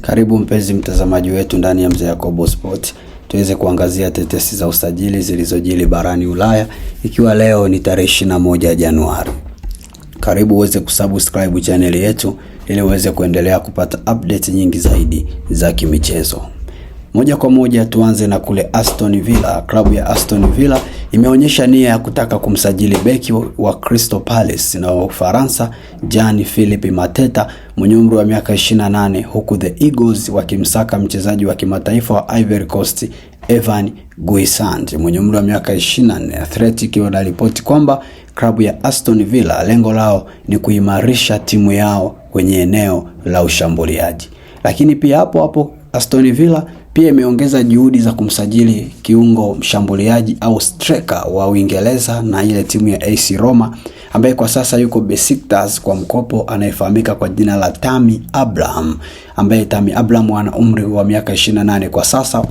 Karibu mpenzi mtazamaji wetu ndani ya Mzee Yakobo Sport, tuweze kuangazia tetesi za usajili zilizojili barani Ulaya, ikiwa leo ni tarehe 21 Januari. Karibu uweze kusubscribe chaneli yetu ili uweze kuendelea kupata update nyingi zaidi za kimichezo. Moja kwa moja tuanze na kule Aston Villa. Klabu ya Aston Villa imeonyesha nia ya kutaka kumsajili beki wa Crystal Palace na wa Ufaransa Jean Philippe Mateta mwenye umri wa miaka 28, huku The Eagles wakimsaka mchezaji wa kimataifa wa Ivory Coast Evan Guissand mwenye umri wa miaka 24. Athletic wanaripoti kwamba klabu ya Aston Villa lengo lao ni kuimarisha timu yao kwenye eneo la ushambuliaji, lakini pia hapo hapo Aston Villa pia imeongeza juhudi za kumsajili kiungo mshambuliaji au striker wa Uingereza na ile timu ya AC Roma ambaye kwa sasa yuko Besiktas kwa mkopo, anayefahamika kwa jina la Tammy Abraham, ambaye Tammy Abraham ana umri wa miaka 28 kwa sasa.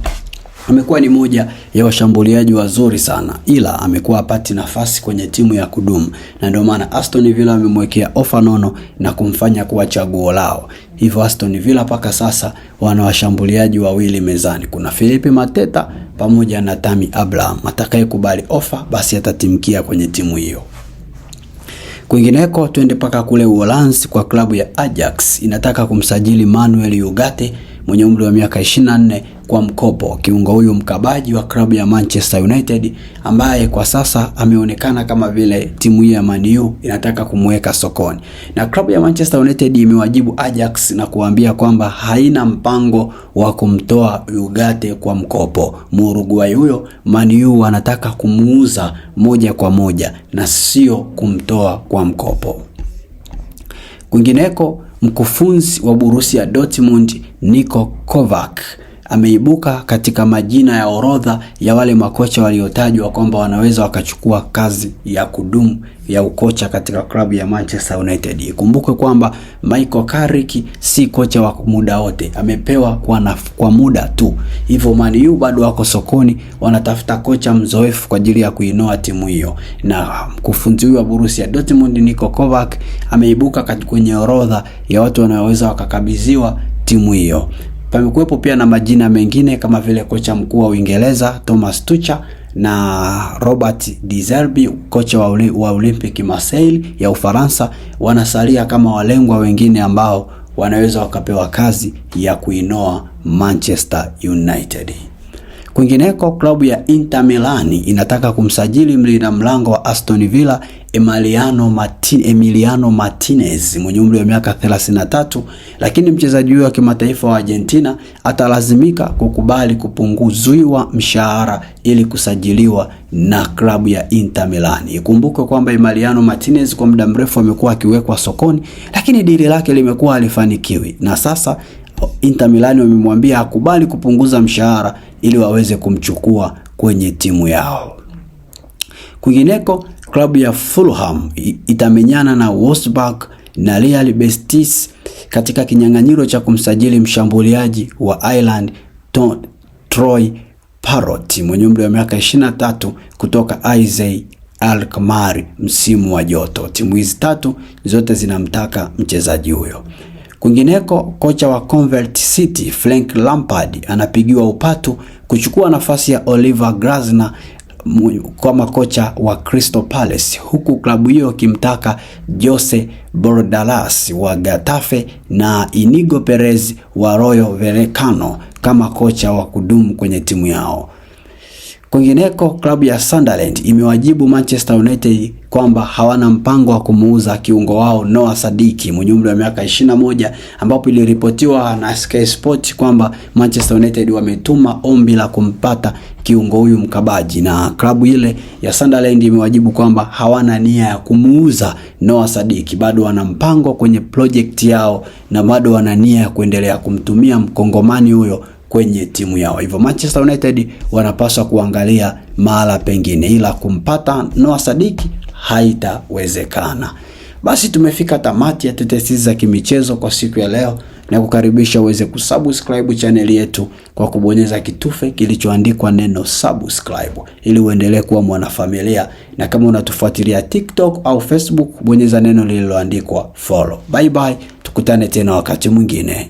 Amekuwa ni moja ya washambuliaji wazuri sana, ila amekuwa hapati nafasi kwenye timu ya kudumu, na ndio maana Aston Villa amemwekea ofa nono na kumfanya kuwa chaguo lao. Hivyo Aston Villa mpaka sasa wana washambuliaji wawili mezani, kuna Philippe Mateta pamoja na Tammy Abraham. Atakayekubali ofa basi atatimkia kwenye timu hiyo. Kwingineko twende mpaka kule Uholanzi kwa klabu ya Ajax inataka kumsajili Manuel Ugarte mwenye umri wa miaka 24 kwa mkopo. Kiungo huyu mkabaji wa klabu ya Manchester United ambaye kwa sasa ameonekana kama vile timu hii ya Man U inataka kumweka sokoni, na klabu ya Manchester United imewajibu Ajax na kuambia kwamba haina mpango wa kumtoa Ugarte kwa mkopo. Muuruguay huyo Man U wanataka kumuuza moja kwa moja na sio kumtoa kwa mkopo. Kwingineko, mkufunzi wa Borussia Dortmund Niko Kovac ameibuka katika majina ya orodha ya wale makocha waliotajwa kwamba wanaweza wakachukua kazi ya kudumu ya ukocha katika klabu ya Manchester United. Ikumbukwe kwamba Michael Carrick si kocha wa muda wote, amepewa kwa muda tu. Hivyo Man U bado wako sokoni, wanatafuta kocha mzoefu kwa ajili ya kuinoa timu hiyo, na mkufunzi huyu wa Borussia Dortmund Niko Kovac ameibuka kwenye orodha ya watu wanaoweza wakakabidhiwa timu hiyo. Pamekuwepo pia na majina mengine kama vile kocha mkuu wa Uingereza Thomas Tuchel na Robert De Zerbi, kocha wa Olympique Marseille ya Ufaransa, wanasalia kama walengwa wengine ambao wanaweza wakapewa kazi ya kuinoa Manchester United. Kwingineko, klabu ya Inter Milan inataka kumsajili mlinda mlango wa Aston Villa Emiliano Martinez mwenye umri wa miaka 33, lakini mchezaji huyo wa kimataifa wa Argentina atalazimika kukubali kupunguziwa mshahara ili kusajiliwa na klabu ya Inter Milan. Ikumbuke kwamba Emiliano Martinez kwa muda mrefu amekuwa akiwekwa sokoni, lakini dili lake limekuwa halifanikiwi na sasa Inter Milan wamemwambia akubali kupunguza mshahara ili waweze kumchukua kwenye timu yao. Kwingineko, klabu ya Fulham itamenyana na Wolfsburg na Real Betis katika kinyang'anyiro cha kumsajili mshambuliaji wa Ireland Troy Parrott mwenye umri wa miaka 23 kutoka AZ Alkmaar msimu wa joto. Timu hizi tatu zote zinamtaka mchezaji huyo. Kwingineko, kocha wa Convert City Frank Lampard anapigiwa upatu kuchukua nafasi ya Oliver Glasner kama kocha wa Crystal Palace, huku klabu hiyo ikimtaka Jose Bordalas wa Getafe na Inigo Perez wa Rayo Vallecano kama kocha wa kudumu kwenye timu yao. Kwingineko, klabu ya Sunderland imewajibu Manchester United kwamba hawana mpango wa kumuuza kiungo wao Noah Sadiki mwenye umri wa miaka 21, ambapo iliripotiwa na Sky Sport kwamba Manchester United wametuma ombi la kumpata kiungo huyu mkabaji, na klabu ile ya Sunderland imewajibu kwamba hawana nia ya kumuuza Noah Sadiki, bado wana mpango kwenye project yao na bado wana nia ya kuendelea kumtumia mkongomani huyo kwenye timu yao. Hivyo Manchester United wanapaswa kuangalia mahala pengine, ila kumpata Noah Sadiki haitawezekana. Basi tumefika tamati ya tetesi za kimichezo kwa siku ya leo, na kukaribisha uweze kusubscribe chaneli yetu kwa kubonyeza kitufe kilichoandikwa neno subscribe ili uendelee kuwa mwanafamilia, na kama unatufuatilia TikTok au Facebook, bonyeza neno lililoandikwa follow. Bye bye, tukutane tena wakati mwingine.